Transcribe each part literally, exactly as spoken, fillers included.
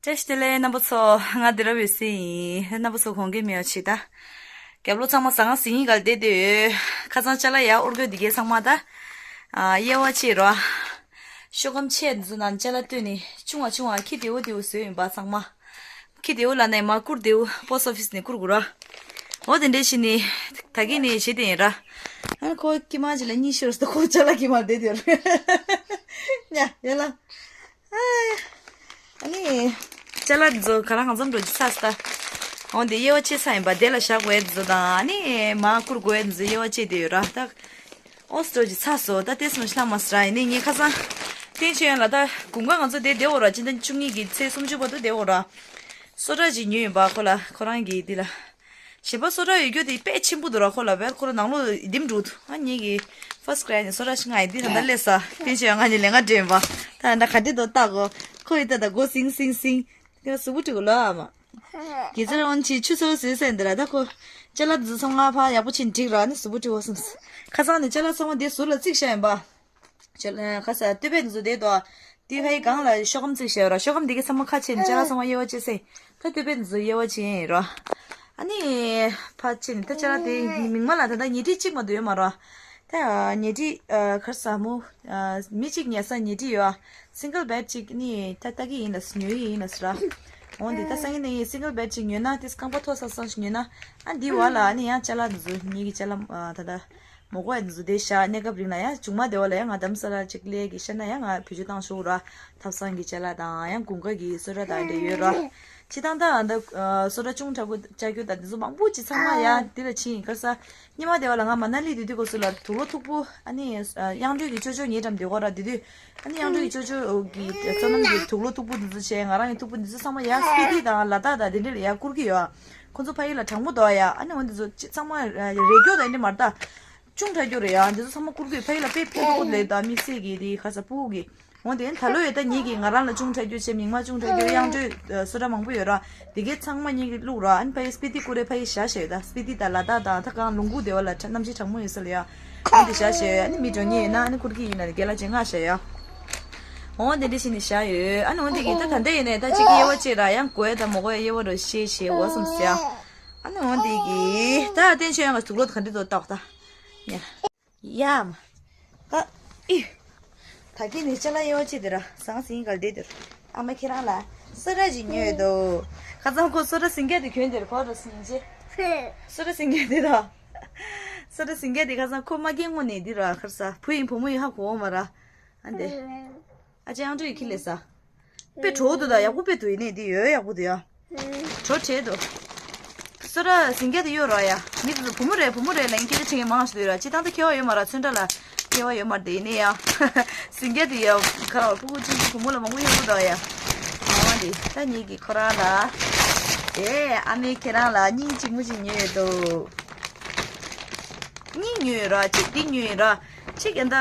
བཀྲ་ཤིས་བདེ་ལེགས་རྣམ་པ་ཚོ། ང་དེ་རབ་ཡོད་སྲིད་ཡིན། རྣམ་པ་ཚོ་དགོངས་འགལ་མེད་པ་བྱེད་ད། རྒྱབ་ལོགས་ཚང་མ་ཟ་ཁང་ཟིང་ཡིག་གལ་བསྡད་དེ་ཡོད། ཁ་སང་ཅ་ལག་ཡར་དབོར་དགོས་འདི་གས་ཚང་མ་ད། ཨ་དབྱེ་བ་ཕྱེ་རོགས། ཤོག་སྒམ་ཆེ་འདི་ཚོ་ནང་ཅ་ལག་བཏོན་ནས་ཆུང་བ་ཆུང་བ་ཁྱི་བདེ་བོ་བདེ་བོ་བཟོས་ཡིན་པ་ཚང་མ། ཁྱི་བདེ་བོ་ལབ་ནས་མ་བཀུར་བདེ་བོ་པོ་སི་ཊི་ཨོ་ཕི་སི་ནས་བཀུར་དགོས་ར། འོ་དེ་འདྲས་བྱས་ནས་ད་གིན་ནས་བྱེད་དེ་ཡིན་ར། ཨ་ཁོ་ཀྱི་མ་ཅི་ལ་གཉིད་ཤོར་སོང་། ཁོ་ཅ་ལག་གི་མ་བསྡད་དེ་ར། ཉ་ཡ་ལ། ཨ་ནི། ཅ་ལག་འདི་ཚོ་ག་རང་གང་འཚམ་འགྲོ་རྒྱུ་ཚ་སོང་ད། འོ་འདི་དབྱེ་བ་ཕྱེ་ཚར་ཡིན་པ། དེ་ལ་བཞག་དགོས་འདི་ཚོ་དང་ཨ་ནི་མར་བསྐུར་དགོས་འདི་ཚོ་དབྱེ་བ་ཕྱེ་བསྡད་ཡོད་ར་ད། ཨོ་སི་འགྲོ་རྒྱུ་ཚ་སོང་ད། ལྟས་མ་ཤི་ལྷག་མ་སོང་ར། ཡིན་ནའི་ངས་ཁ་སང་། ཐེངས་ཆེ་ཡང་ལ་ད་དགུན་ཁ་ང་ཚོ་དེ་བསྡད་འོ་ར། སྤྱི་ཟླ་བཅུ་གཉིས་ཀྱི་ཚེས་སུམ་ཅུ་བར་དུ་བསྡད་འོ་ར། སོ་ཊ་ཅིག་ཉོས་ཡིན་པ་ཁོ་ལ་ཁོ་རང་གིས་འདི་ལ། གཞན་པ་སོ་ཊ་ཡོད་རྒྱུ་དེ་དཔེ་ཆེན་པོ་འདུག་ར། ཁོ་ལ་བས་ཁོ་ར་ནང་ལོགས་ལྡེམ་འགྲོ་འདུག་ཨ་ངེད་ཀྱི་ཕར་སི་ཀི་རེ་ནས་སོ་ཊ་ཞིག་ང་ཡི་འདི་ད་ལྟ་སླེབས་ས། ཕན་ཆད་ཡང་ང་གཉིས་ལས་ཀ་འདྲེན་པ། ད་ད་ག་འདྲི་དོ་ལྟ་གོ། ཁོ་ཡི་ད་ད་མགོ་སིང་སིང་སིང་། དེ་གཟུགས་པོ་བཀྲུས་གོ་ལོ་ཨ་མ། དགེ་རྩར་འོན་ཆི་ཆུ་ཚོད་ཟོས་ཟེར་འདི་ར། ད་ཁོ་ཅ་ལག་འདི་ཚོ་ཚང་མ་ཕར་ཡག་པོ་ཕྱིན་འགྲིག་ར། ནི་གཟུགས་པོ་བཀྲུས་གོ་སོང་། ཁ་སང་ནས་ཅ་ལག་ཚང་མ་འདི་ཟུར་ལ་བརྩིགས་བཞག་ཡིན་པ། ཁ་ས་སྟོད་པའི་འདི་ཚོ་བསྡད་དོ། དེ་ཕའི་སྒང་ལ་ཤོག་སྒམ་བརྩིགས་བཞག་ར། ཤོག་སྒམ་འདི་གའི་ཚང་མ་ཁ་ཕྱེ་ནས་ཅ་ལག་ཚང་མ་དབྱེ་བ་ཕྱེ་སེ། ད་སྟོད་པའི་འདི་ཚོ་དབྱེ་བ་ཕྱེ་ཡིན་ར། ཨ་ནི། ཕར་ཕྱིན་ད་ཅ་ལག་དེ་མིག་མ་ལ་ད་ལྟ་ཉལ་ཁྲི་གཅིག་མ་གཏོགས་ཡོད་མ་ར། ད་ཉལ་ཁྲི་གར་ས་མོ། མི་གཅིག་ཉལ་ས་ཉལ་ཁྲི་ཡོད། སིང་གལ་བེད་གཅིག་ནི་ད་ལྟ་གི་ཡིན་ལ་ཉོ་ཡི་ཡིན་ལ་ཟེར་ར། འོན་ཏེ་ད་སང་ཉིན་ནས་སིང་གལ་བེད་གཅིག་ཉོས་ན་དེ་རྐང་པ་མཐོ་ས་སང་ཞིག་ཉོས་ན། ཨ་འདི་བ་ལ་ཨ་ནི་ཡང་ཅ་ལག་འདི་ཚོ་ཉལ་གི་ཅ་ལག་ད་ལྟ། མོ་གོ་ཡ་འདི་ཚོ་དེ་བཞག་གནས་སྐབས་རིང་ལ་ཡང་མཇུག་མ་བདེ་བ་ལ་ཡང་ང་རྡ་རམ་ས་ལ་ཅིག་སླེབས་ཀྱི་ཤ་ན་ཡང་ང་བེད་སྤྱོད་བཏང་ཤོག་ར། ཐབ་ཚང་གི་ཅ་ལག་དང་ཡང་དགུན་ཁ་གི་སོ་ཊ་དང་འདྲ་ཡོད་ར། ཅི་དང་ད་ཨ་ད་སོ་ཊ་ཅུང་དྲག་པོ་ཅ་རྒྱུ་དང་འདི་ཚོ་མང་པོ་ཅི་ཚང་མ་ཡང་འདི་ལ་ཕྱིན་ཡིན་ཁར་ས། སྙེ་མ་བདེ་བ་ལ་ང་མ་ན་ལི་དུས་དུས་གོ་སུ་ལ་དུག་ལོག་མཐུག་པོ་ཨ་ནི་གཡང་འགྲོས་ཀྱི་ཅོ་ཅོ་ཉེ་འགྲམ་དུ་གོ་ར་དུས་དུས་ཨ་ནི་གཡང་འགྲོས་ཀྱི་ཅོ་ཅོ་གི་བསོད་ནམས་ཀྱི་དུག་ལོག་མཐུག་པོ་འདི་ཚོ་བྱས། ང་རང་གི་མཐུག་པོ་འདི་ཚོ་ཚང་མ་ཡ་སྤི་ཏི་དང་ལ་དྭགས་དང་དེ་འདྲ་ལ་ཡ་བསྐུར་གི་ཡོད། ཁོ་ཚོ་ཕ་ཡུལ་ལ་གྲང་མོ་འདུག་ཡ། ཨ་ནི་འོ་འདི་ཚོ་ཅི་ཚང་མ་རེ་སྐྱོ་དང་འདི་མར་ལྟ། ཅུང་དྲག་རྒྱུ་རེད་ཡ། འདི་ཚོ་ཚང་མ་བསྐུར་དགོས། ཕ་ཡུལ་ལ་དཔེ་ཕན་ཐོགས་ལས་ད་དམིགས་བསལ་གྱི་དེ་ཁ་ས་ཕྲུ་གུ་གི། འོ་དེ་ད་ལོ་ཡོད་ད་ཉིད་ཀྱི་ང་རང་ལ་ཅུང་དྲག་རྒྱུ་བྱས། མིག་མ་ཅུང་དྲག་རྒྱུ་གཡང་འགྲོས་སོ་ཊ་མང་པོ་ཡོད་ར། དེ་གའི་ཚང་མ་ཉིད་ཀྱི་བླུགས་ར། ཨ་ནི་ཕ་ཡུལ་སྤི་ཏི་བསྐུར་རེ་ཕ་ཡུལ་བཞག་བཞག་ཡོད་ད། སྤི་ཏི་དང་ལ་དྭགས་དང་ད་གང་ལུང་ཁུག་དེ་བ་ལ་གནམ་གཤིས་གྲང་མོ་ཡོད་ས་ལ་ཡ། ཨ་ནི་དེ་བཞག་བཞག་ཡོད། ཨ་ནི་མི་འགྲོ་ཉེ་ཡིན་ན་ཨ་ནི་བསྐུར་གི་ཡིན་ན་རྒན་ལགས་ཅིག་མངགས་བཞག་ཡ། འོ་དེ་འདྲ་བྱས་ནས་བཞག་ཡོད། ཨ་ནི་འོ་དེ་གི་ད་ད་ལྟ་ཡིན་ནས་ད་ཅིག་གི་དབྱེ་བ་ཕྱེ་ར། ཡང་དགོས་ད་མ་དགོས་དབྱེ་བ་རོ་ཤེས་ཤེས་འོ་བསམ་སོང་ཡ། ཨ་ནི་འོ་དེ་གི་ད་བསྟན་ཆོས་ཡང་ག་དུག་ལོག་ག་འདྲ་འདུག་ལྟ་བ་ད། ཡ། ཡ་མ། ད། ཨི། ད་གིན་ནས་ཅ་ལག་དབྱེ་བ་ཕྱེ་དེ་ར་ཟང་ཟིང་གལ་བསྡད་དེ་ར། ཨ་མ་ཁྱེད་རང་ལ་སོ་ཊ་ཅིག་ཉོས་འདུག་ཁ་སང་ཁོ་སོ་ཊ་ཟིང་རྒྱ་དེ་གྱོན་དེ་ར་ཁོ་ར་ཟིང་རྗེ། སོ་ཊ་ཟིང་རྒྱ་དེ་དང་། སོ་ཊ་ཟིང་རྒྱ་དེ་ཁ་སང་ཁོ་མ་སྐྱེས་སྔོན་ནས་འདི་ར་ཁར་ས་བུ་ཡིན་བུ་མོ་ཡིན་ཧ་གོ་འོ་མ་ར། ཨ་འདེ། ཨ་ཅག་ཡང་སྤྲོ་ཡི་ཁྱི་ལས་ས། དཔེ་གྲོགས་འདུག་ད་ཡག་པོ་དཔེ་འདུག་ཡིན་ནའི་འདི་ཡོད་ཡག་པོ་འདུག་ཡ། གྲོགས་བྲལ་འདུག་སོ་ཊ་ཟིང་རྒྱ་དེ་གཡོག་རོགས་ཡ། མི་དེ་ཚོ་བུ་མོ་རེད་བུ་མོ་རེད་ལ་ཡིན་སྐད་ཆ་དྲི་མཁན་མང་ཞིག་འདུག་ར། སྤྱིར་བཏང་ད་ཁྱད་པར་ཡོད་མ་ར། ཚོན་ཁྲ་ལ་ཁྱད་པར་ཡོད་མ་རེད་དེ། ཡིན་ནའི་ཡ། ཟིང་རྒྱ་དེ་ཡ་ཁ་ར་ཕྲུ་གུ་གཅིག་བུ་མོ་ལ་མང་པོ་ཡོད་འདུག་ད་ཡ། ཨ་མ་དེ་ད་ངེད་ཀྱིས་ཁོ་རང་ལ། དེ་ཨ་མས་ཁྱེད་རང་ལ་སྙིང་གཅིག་མོ་གཅིག་ཉོས་ཡོད་དོ། གཉིས་ཉོས་ཡོད་ར། གཅིག་འདི་ཉོས་ཡོད་ར། གཅིག་ཡང་ད་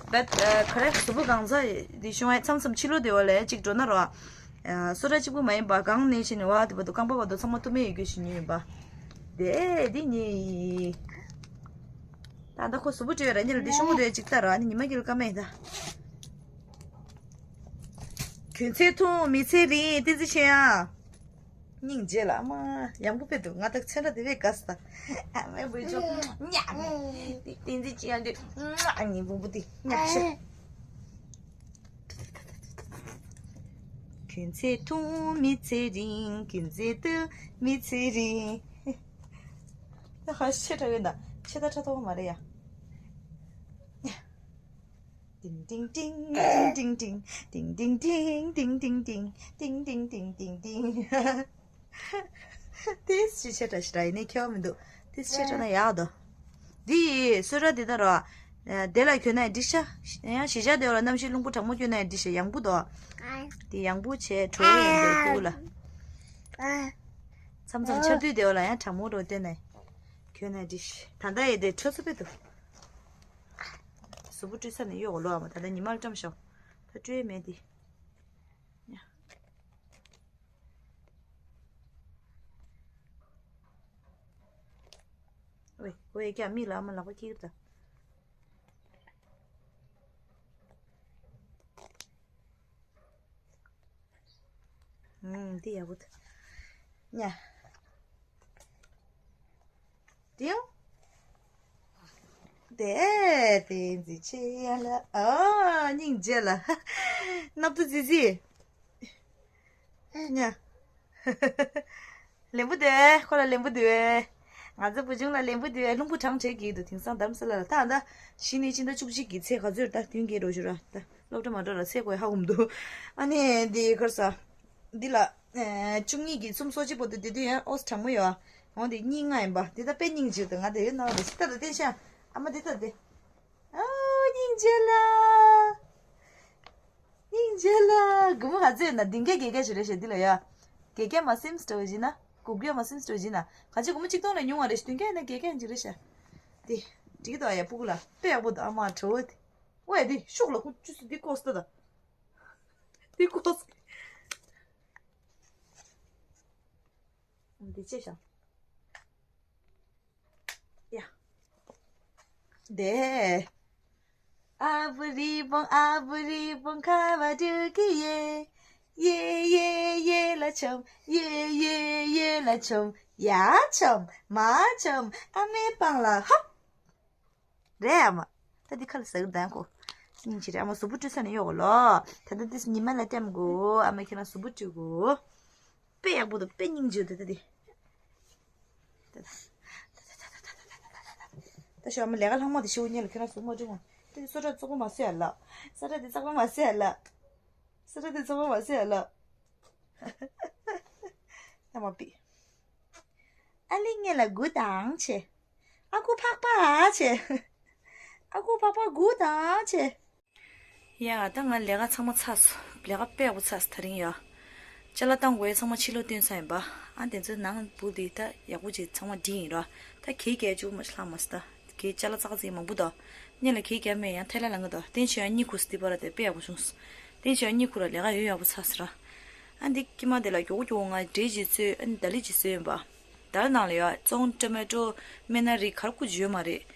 བད་ག་རེ་གཟུགས་པོ་གང་ཚ་འདི་བྱུང་བས་མཚམས་མཚམས་ཕྱི་ལོགས་བདེ་བ་ལས་གཅིག་འགྲོ་ན་ར། སོ་ཊ་གཅིག་པུ་མ་ཡིན་པ་གང་ནས་བྱས་ནས་བ་དེ་བར་དུ་རྐང་པ་བར་དུ་ཚང་མ་གཏུམ་མེད་ཡོད་རྒྱུ་ཞིག་ཉོས་ཡིན་པ། དེ་འདི་ཉོས་ཡིན། ད་ད་ཁོ་གཟུགས་པོ་བྲོས་ར་ཉེ་ལ་འདི་ཤོང་མོ་དེ་གཅིག་ལྟ་ར་ནི་ཉི་མ་གི་ལ་ཀ་མེད་ད། གྱོན་ཚད་ཐུང་མི་ཚེ་རིང་བསྟན་འཛིན་ཆེ་ཡ། སྙིང་རྗེ་ལ་ཨ་མ། ཡག་པོ་དཔེ་འདུག་ང་ད་ཚོན་ཁྲ་དེ་བས་དགའ་སོང་ད། ཨ་མའི་བུ་ཆུང་ཉག་ནས་དེ་བསྟན་འཛིན་ཅི་ཡང་འདུག་ཉག་ནས་བུ་བུ་དེ་ཉག་ཤོག་གྱོན་ཚད་ཐུང་མི་ཚེ་རིང་། གྱོན་ཚད་སྟོབས་མི་ཚེ་རིང་། ད་ཧ་ཤེས་དྲག་ཡོད་ད། ཆེ་ད་ཕྲ་ཐོག་མ་རེད་ཡ། ཏིང་ཏིང་ཏིང་། ཏིང་ཏིང་ཏིང་། ཏིང་ཏིང་ཏིང་། ཏིང་ཏིང་ཏིང་། ཏིང་ཏིང་ཏིང་ཏིང་ཏིང་། ཏིས་ཅི་བྱེད་འདྲ་ཞིག་ར་ཡིན་ནའི་ཁྱད་པར་མི་འདུག་ཏིས་ཅི་བྱེད་ན་ཡག་འདུག་འདི་ཡི་སོ་ར་འདི་ད་ར། དེ་ལ་གྱོན་ན་འགྲིག་ཤག་ཡང་གཞིས་ཆགས་དེ་བ་ལ་གནམ་གཤིས་རླུང་བུ་གྲང་མོ་གྱོན་ན་འགྲིག་ཤག་ཡང་བུ་འདུག་འདི་ཡང་བུ་བྱས་གྲོད་ཡོད་འདུག་ལ། མཚམས་མཚམས་ཆར་དུས་དེ་བ་ལ་ཡང་གྲང་མོ་རོ་བསྟན་ནས་གྱོན་ན་འགྲིག་ཤག་ད་ལྟ་ཡི་དེ་ཁྲོ་ཚོ་པེ་འདུག་གཟུགས་པོ་བཀྲུས་ས་ནས་གཡོག་ལོ་བ་མ། ད་ལྟ་ཉི་མ་ལ་བཀྲམ་ཤོག་ད་བཀྲུས་མེད་དེ། ཝེ་ཝེ་ཀྱ་མི་ལ་མ་ལག་པ་ཁྱེར་ད། ཨུམ། དེ་ཡག་པོ་འདུག་ཉ། དེའང་། དེ་དེ་འཛི་ཆེ་ཡ་ལ། ཨ་སྙིང་རྗེ་ལ། སྣབས་དུ་ཟི་ཟི། ཉ། ལེན་པོ་དེ་ཁོ་ལ་ལེན་པོ་དེ། ང་ཚོ་བུ་ཆུང་ལ་ལེན་པོ་དེ་རླུང་བུ་གྲང་དྲགས་ཀྱི་འདུག་དེང་སང་རྡ་རམ་ས་ལ་ལ་ད་ད་གཞི་ནས་ཕྱི་ཟླ་བཅུ་གཅིག་གི་ཚེས་ག་ཚོད་ད་སྟོན་གྱི་རོ་ཞུ་ར་ད་སློབ་གྲྭ་མ་འགྲོ་ར་ཚེས་གོ་ཧ་གོ་མི་འདུག་ཨ་ནི་འདི་ཁར་ས། འདི་ལ། བཅུ་གཉིས་ཀྱི་ཚུམ་སོ་གཅིག་པོ་དེ་དེ་དུས་ཡང་ཨོ་སི་གྲང་མོ་ཡོད། འོ་དེ་གཉིས་ལྔ་ཡིན་པ་དེ་ད་དཔེ་སྙིང་རྗེ་འདུག་ང་དེ་ཡོད་ན་རེ་ཞིག་ད་ད་བསྟན་ཤ། ཨ་མ་དེ་ད་དེ། ཨོ་སྙིང་རྗེ་ལ། སྙིང་རྗེ་ལ། དགུ་མོ་ག་ཚོད་ཡོད་ན་བདུན་བརྒྱ་བརྒྱད་བརྒྱ་ཞིག་རེད་ཤག་འདི་ལ་ཡ། བརྒྱད་བརྒྱ་མ་སིམ་སྟོ་བཞི་ན། དགུ་བརྒྱ་མ་སིམ་སྟོ་བཞི་ན། ག་ཅི་དགུ་མོ་གཅིག་སྟོང་ལས་ཉུང་བ་རེད་ཤག་བདུན་བརྒྱ་ཡིན་ན་བརྒྱད་བརྒྱ་ཡིན་གྱི་རེད་ཤག་དེ། འགྲིག་གི་འདུག་ཨ་ཡ་སྤུ་གུ་ལ་དཔེ་ཡག་པོ་འདུག་ཨ་མ་བྲོ་བོ་དེ། ཝེ་དེ་ཤུགས་ལ་ཁུ་ཅུ་སི་དེ་ཀོ་སྟོ་ད། དེ་ཀོ་སྟོ། འདི་ཅི་ཤག་ཡ། དེ། ཨ་བུ་རི་བོང་ཨ་བུ་རི་བོང་ཁ་བ་འབྲུག་གི་ཡེ། ཡེ་ཡེ་ཡེ་ལ་ཆོམ་ཡེ་ཡེ་ཡེ་ལ་ཆོམ་ཡ་ཆོམ་མ་ཆོམ་ཨ་མའི་པང་ལ་ཧོབ། རེད་ཨ་མ། ད་འདི་ཁ་ལ་ཟ་གི་འདུག་གོ་སྙིང་རྗེ་རེད་ཨ་མ་གཟུགས་པོ་བཀྲུས་ཚར་ནས་གཡོག་གོ་ལོ། ད་ལྟ་འདི་ཉི་མ་ལ་སྟེམ་དགོས་ཨ་མ་ཁྱེད་རང་གཟུགས་པོ་བཀྲུས་དགོས། དཔེ་ཡག་པོ་འདུག་དཔེ་སྙིང་རྗེ་འདུག་ད་འདི། ད་ཤོག་ཨ་མ་ལས་ཀ་ལྷག་མ་དེ་ཤི་བོ་ཉལ་ལ་ཁྱེད་རང་གཟུགས་མ་བཀྲུས་གོ་དེ་སོ་ཏྲ་བཙོག་པ་མ་ཟོས་ཨ་ལ། སོ་ཏྲ་དེ་བཙོག་པ་མ་ཟོས་ཨ་ལ། སོ་ཏྲ་དེ་བཙོག་པ་མ་ཟོས་ཨ་ལ། ཨ་མ་པི། ཨ་ལི་ངེད་ལ་སྒུག་དང་བྱས། ཨ་ཁུ་ཕག་པ་བྱས། ཨ་ཁུ་ཕག་པ་སྒུག་དང་བྱས། ཡ་ད་ང་ལས་ཀ་ཚང་མ་ཚར་སོང་། ལས་ཀ་དཔེ་ཡག་པོ་ཚར་སོང་ད་རིང་ཡ། ཅ་ལག་བཏང་དགོས་ཡ་ཚང་མ་ཕྱི་ལོགས་བཏོན་ཚར་ཡིན་པ། ཨ་དེ་ཚོ་ནང་བུ་དེ་ད་ཡག་པོ་ཅིག་ཚང་མ་བསྒྲིགས་ཡིན་ར། ད་གད་རྒྱག་བཅུག་མ་ལྷག་མ་སོང་ད། གད་ཅ་ལག་ཙག་ཙིག་མང་པོ་ད། སྔོན་ལ་གད་རྒྱག་མེད་ཡང་ཐལ་ལ་ལངས་གི་ད་བསྟན་ཆོས་ཡང་གཉིད་ཁུག་སོང་། དེ་པར་དེ་དཔེ་ཡག་པོ་བྱུང་སོང་། བསྟན་ཆོས་ཡང་གཉིད་ཁུག་ར་ལས་ཀ་ཡོད་ཡག་པོ་ཚར་སོང་ར། ཨ་འདི་ཀྱི་མ་དེ་ལ་མགྱོགས་མགྱོགས་ང་འབྲས་ཅིག་བཟོས་ཨ་ནི་དལ་ལི་ཅིག་བཟོས་ཡིན་པ། དལ་ནང་ལ་ཡ་བཙོང་ཊོ་མེ་ཊོ་སྨན་སྣ་རིགས་ག་རེ་ཁུ་ཅི་ཡོད་མ་རེད།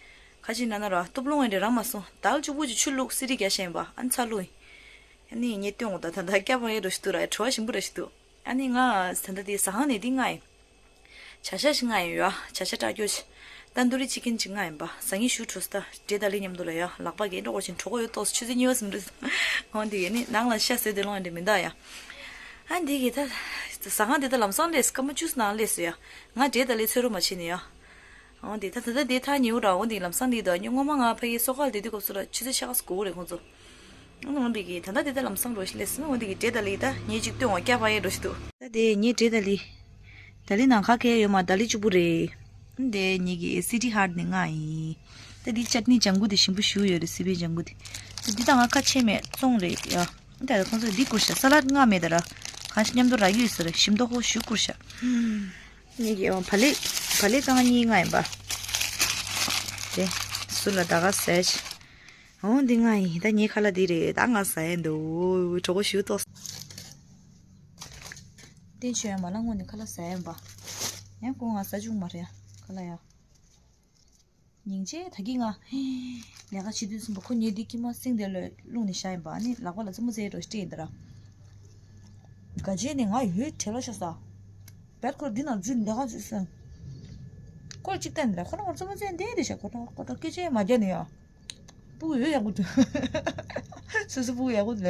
ཁ་ཅིག་ན་ན་ར་སྟོབས་ལོང་ཡིན་རེད་རང་མ་སོང་དལ་གཅིག་པུ་ཅིག་ཆུ་བླུགས་སི་རི་རྒྱག་བཞིན་པ་ཨ་ནི་ཚ་བླུགས་ཡིན། ཨ་ནི་ངས་སྟོན་འོ་ད་ད་ད་སྐྱ་པ་ཡེ་འགྲོ་ཞིག་འདུག་ར་བྲོ་བ་ཞིམ་པོ་ར་ཞིག་འདུག་ཨ་ནི་ང་ད་ད་དེ་ཟ་ཁང་ནས་འདི་མངགས་ཡིན། བྱ་ཤ་ཞིག་མངགས་ཡིན་ཡ། བྱ་ཤ་སྐྲག་སྐྱོ་ཞིག་ཏན་དུ་རི་ཅི་ཀིན་ཅིག་མངགས་ཡིན་པ། ཟ་ངེ་ཞུ་འགྲོ་ས་ད་འབྲས་དང་ལི་མཉམ་དུ་ལ་ཡ་ལག་པ་གས་འགྲོ་གོ་ཞིང་གྲོད་ཁོག་ཡོད་ཏོག་ཆུ་ཚོད་གཉིས་པ་ཟིན་འགྲོ་ས། འོ་འདི་གས་ནི་ནང་ལ་ཤ་ཟོས་དེ་ལོང་ཡིན་འདྲ་མི་འདུག་ཡ། ཨ་འདི་གས་ད་ཟ་ཁང་དེ་ད་ལམ་སང་སླེབས་སྐར་མ་བཅུ་ནང་སླེབས་སོ་ཡ། ང་འབྲས་དང་ལི་ཚོད་རོགས་མ་བྱེད་ནི་ཡ། འོ་འདི་ད་ད་ད་དེ་ཐག་ཉེ་བོ་ར་འོ་འདི་ལམ་སང་འདི་ད་ཉོ་ངོ་མ་ང་ཕ་གི་སོ་ཁ་ལ་དེ་དུས་སྐབས་སུ་ར་ཆུ་ཚོད་ཕྱེད་ཀ་ཙམ་འགོར་གོ་རེད་ཁོང་ཚོ། འོ་འདི་གི་ད་ལྟ་དེ་ད་ལམ་སང་འགྲོ་ཞིག་ལས་སོང་འོ་འདི་གི་འབྲས་དང་ལི་ད་ངས་ཅིག་སྟོན་འོ་སྐྱ་པ་ཡེ་འགྲོ་ཞིག་འདུག་ད་དེ་ངས་འབྲས་དང་ལི། ད་ལི་ནང་ཁ་ཁེ་ཡོད་མ་ད་ལི་གཅིག་པུ་རེད། འདི་ངས་གི་སི་ཊི་ཧཊ་ནས་མངགས་ཡིན། ད་འདི་ཅཊ་ནི་ལྗང་གུ་དེ་ཞིམ་པོ་ཞིག་ཡོད་རེད་སི་པན་ལྗང་གུ་དེ། ད་འདི་ད་ང་ཁ་ཕྱེ་མེད་བཙོང་རེད་ཡ། ད་ཁོང་ཚོ་འདི་བསྐུར་ཤག་ས་ལད་མངགས་མེད་ད་ར། གང་ཞིག་མཉམ་དུ་རག་གི་ཡོད་ཟེར་ཞིམ་མདོག་ཧོ་ཞིག་བསྐུར་ཤག་ངས་གི་བ་ལི་བ་ལི་རྐང་གཉིས་མངགས་ཡིན་པ། དེ་ཟུར་ལ་ད་ག་ཟས། འོ་འདི་ང་ཡིན་ད་ངའི་ཁ་ལག་འདི་རེད་ད་ང་ཟ་ཡ་འདུག་གྲོགས་པོ་ཞུ་ཏོ། བསྟན་ཆོས་ཡང་མ་ལ་སྔོན་ནས་ཁ་ལག་ཟ་ཡ་ཡིན་པ། ཡང་ཁོ་ང་ཟ་བཅུག་མ་རེད་ཁ་ལག་ཡ། སྙིང་རྗེ་ད་གི་ང་། ལས་ཀ་བྱེད་དུས་ཙམ་པ་ཁོ་ཉལ་དུས་ཀྱི་མ་སེང་དེ་ལ་བླུགས་ནས་བཞག་ཡིན་པ་ཨ་ནི་ལག་པ་ལ་རྩེད་མོ་རྩེ་ཡ་འགྲོ་ཞིག་སྤྲད་ཡིན་ད་ར། ག་རྗེས་ནས་ང་ཡོད་བྲེལ་བ་ཤོར་ས། བེད་ཁོ་འདི་ནང་འཛུལ་ལས་ཀ་འཛུལ་སོང་། སྐོར་གཅིག་བསྟན་ནས་ར་ཁོ་རང་ང་རྩེད་མོ་རྩེ་འདི་འདི་བྱས་ཁོ་ཐག་ཁོ་ཐག་སྐད་ཆ་མ་རྒྱག་ནས་ཡ། སྤུ་གུ་ཡོད་ཡག་པོ་འདུག་སོ་སོ་སྤུ་གུ་ཡག་པོ་ལས་བྱ།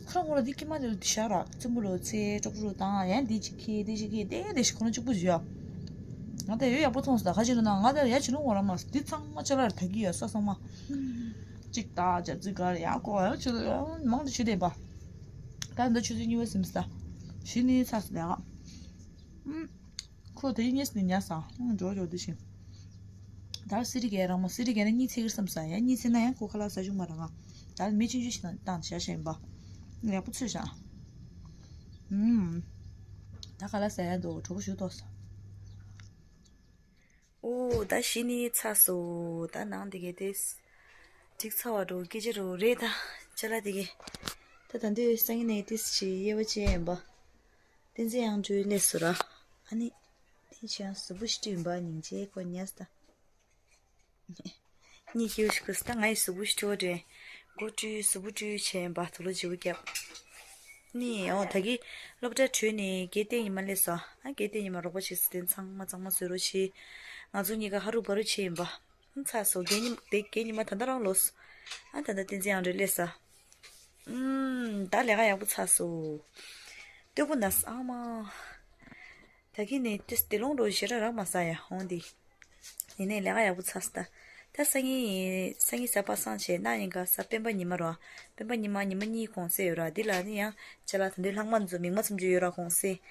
ཁོ་རང་ཁོ་རང་འདི་ཀྱི་མ་འདི་བྱ་ར་རྩེད་མོ་རུ་ཚེ་ཀྲོག་ཀྲོག་དང་ཡང་འདི་གཅིག་ཁྱེར་འདི་གཅིག་ཁྱེར་འདི་འདི་ཞིག་ཁོ་རང་གཅིག་པུ་བྱོས་ཡ། ང་ད་ཡོད་ཡག་པོ་མཐོང་སོང་ད་ག་ཅི་རུ་ན་ང་ད་ཡ་ཅི་རུང་བ་ར་མ་སོང་འདི་ཚང་མ་ཅ་ལག་རེ་ད་གི་ཡ་ས་ཚང་མ། གཅིག་ད་ཇ་རྩི་ག་རེ་ཡང་ཀོ་ཡང་ཆུ་ཚོད་མང་དུ་ཆུ་ལྡན་པ། ད་འདི་ཆུ་ཚོད་གཉིས་པ་ཟིན་ས། གཞི་ནས་ཚ་སོང་ལས་ཀ་ཁོ་དེ་ཉིས་ནས་ཉལ་སོང་འགྲོ་འགྲོ་དུས་ཤིང་། ད་སི་རི་གས་རང་མ་སི་རི་གས་ན་གཉིད་སད་ཀྱི་བསམ་ས་ཡ་གཉིད་སད་ན་ཡང་ཁོ་ཁ་ལག་ཟ་བཅུག་མ་རེད་ང་། ད་མི་ཆུང་ཆུང་ཞིག་དང་བཏང་བཞག་བཞག་ཡིན་པ། ཡག་པོ་ཚོས་བཞག་ཨུམ། ད་ཁ་ལག་ཟ་ཡ་འདུག་གྲོགས་པོ་ཞུ་ཏོག་སོང་། ཨོ་ད་གཞི་ནས་ཚ་སོང་ད་ནང་དེ་གས་ཏེ། འགྲིག་ཚར་བ་འགྲོ་སྐད་ཆ་རུ་རེད་ད། ཅ་ལག་དེ་གས། ད་ད་འདོད་སང་ཉིན་ནས་ཏིས་ཅི་དབྱེ་བ་ཅན་ཡིན་པ། བསྟན་འཛིན་དབྱངས་སྒྲོལ་སླེབས་སོང་ར། ཨ་ནི། དེ་བྱས་ཡང་གཟུགས་པོ་ཞིག་བཀྲུས་ཡིན་པ་སྙིང་རྗེ་ཁོ་ཉལ་སོང་ད། གཉིད་སྐྱིད་པོ་ཞིག་ཁུག་སོང་ད་ང་ཡི་གཟུགས་པོ་ཞིག་བཀྲུས་པ་དྲན། མགོ་བཀྲུས་གཟུགས་པོ་བཀྲུས་བྱས་ཡིན་པ་དུག་ལོག་བརྗེ་པོ་བརྒྱབ། ནི་ཨོ་ད་གི་སློབ་གྲྭ་གྲོལ་ནས་དགེ་བསྟན་ཉི་མ་སླེབས་སོང་། ཨ་དགེ་བསྟན་ཉི་མ་རོགས་པ་བྱེད་ཟེར་དེ་ཚང་མ་གཙང་མ་བཟོ་རོགས་བྱེད། ང་ཚོ་གཉིས་ཀ་ཧ་རུ་བ་རུ་བྱེད་ཡིན་པ། ཨ་ཚ་སོ་དགེ་ཉི་དེ་དགེ་ཉི་མ་ད་ལྟ་རང་ལོས། ཨ་ད་ལྟ་བསྟན་འཛིན་ཨང་རེ་སླེབས་སོང་། ཨུམ་ད་ལས་ཀ་ཡག་པོ་ཚ་སོང་། སྟོད་པོ་ན་ཨ་མ། ད་གིན་ནས་ཏིས་དེ་ལོང་རོ་ཞེ་དྲག་རག་མ་ས་ཡ་ཧོང་དེ། ཡིན་ནའི་ལས་ཀ་ཡག་པོ་ཚར་སོང་ད། ད་སང་ཉིན་སང་ཉིན་གཟའ་པ་སངས་བྱས་ན་ཡིན་ག་གཟའ་སྤེན་པ་ཉི་མ་རོ། སྤེན་པ་ཉི་མ་ཉི་མ་གཉིས་གུང་སེང་ཡོད་ར། འདི་ལ་ནི་ཡང་ཅ་ལག་ད་འདི་ལྷག་མ་འཛོ་མིག་མ་ཚུམ་ཅུ་ཡོད་ར་གུང་སེང་།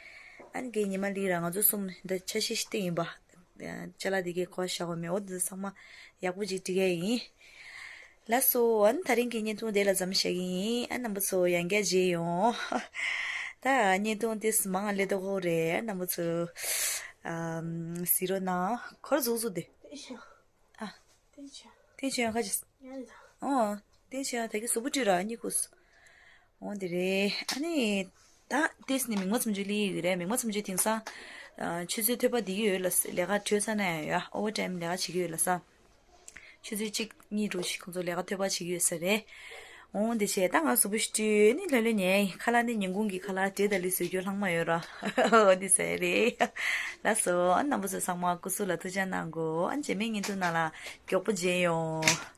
ཨ་ནི་གའི་ཉི་མ་ལི་ར་ང་ཚོ་གསུམ་འདི་ཆ་ཤས་ཤིག་སྟེང་ཡིན་པ། ཅ་ལག་འདི་གའི་གོ་བཞག་གོ་མེད་འོ་འདི་ཚང་མ་ཡག་པོ་ཅིག་འགྲིག་ཡ་ཡིན། ལགས་སོ། ཨ་ནི་ད་རིང་གི་བརྙན་ཐུང་དེ་ལ་མཚམས་བཞག་གི་ཡིན། ཨ་རྣམ་པ་ཚོ་ཡང་བསྐྱར་མཇལ་ཡོང་། ད་བརྙན་ཐུང་དེ་མང་ང་སླེབས་དོ་ཧོ་རེད། ཨ་རྣམ་པ་ཚོ་ཨམ་གཟིགས་རོགས་གནང་། ཁོར་ཟུག་ཟུག་དེ། ཨ། ཏན་ཆེ་ཡང་ཁ་ཅིག་ཨོ། ཏན་ཆེ་ཡང་ད་གི་གཟུགས་པོ་བཀྲུས་ར་གཉིད་ཁུག་སོང་། འོ་དེ་རེད། ཨ་ནི། ད་ཏེས་ནི་མིག་མ་ཚུམ་ཅུ་ལི་ཡི་རེད། མིག་མ་ཚུམ་ཅུ་དེང་སང་། ཆུ་ཚོད་ཐོས་པ་འདི་གི་ཡོད་ལ་ལས་ཀ་གྲོལ་ས་ན་ཡང་ཡ་ཨོ་བར་ཊའིམ་ལས་ཀ་བྱེད་ཀྱི་ཡོད་ལ་ས། ཆུ་ཚོད་གཅིག་གཉིས་འགྲོ་ཞིག་ཁོང་ཚོ་ལས་ཀ་ཐོས་པ་བྱེད་ཀྱི་ཡོད་ས་རེད། འོང་དེ་བྱས་ད་ང་གཟུགས་པོ་ཞིག་བཀྲུས་ནི་ལྷོད་ལྷོད་ཉལ་ཡིན། ཁ་ལག་ནི་ཉིན་གུང་གི་ཁ་ལག་འབྲས་དང་ལི་བཟོས་རྒྱུ་ལྷག་མ་ཡོད་ར། འོ་དེ་ཟེར་རེད། ལགས་སོ། ཨ་རྣམ་པ་ཚོ་ཚང་མ་སྐུ་གཟུགས་ལ་ཐུགས་ཅག་གནང་གོ། ཨ་རྗེས་མའི་བརྙན་ཐུང་ནང་ལ་མགྱོགས་པོ་མཇལ་ཡོང་།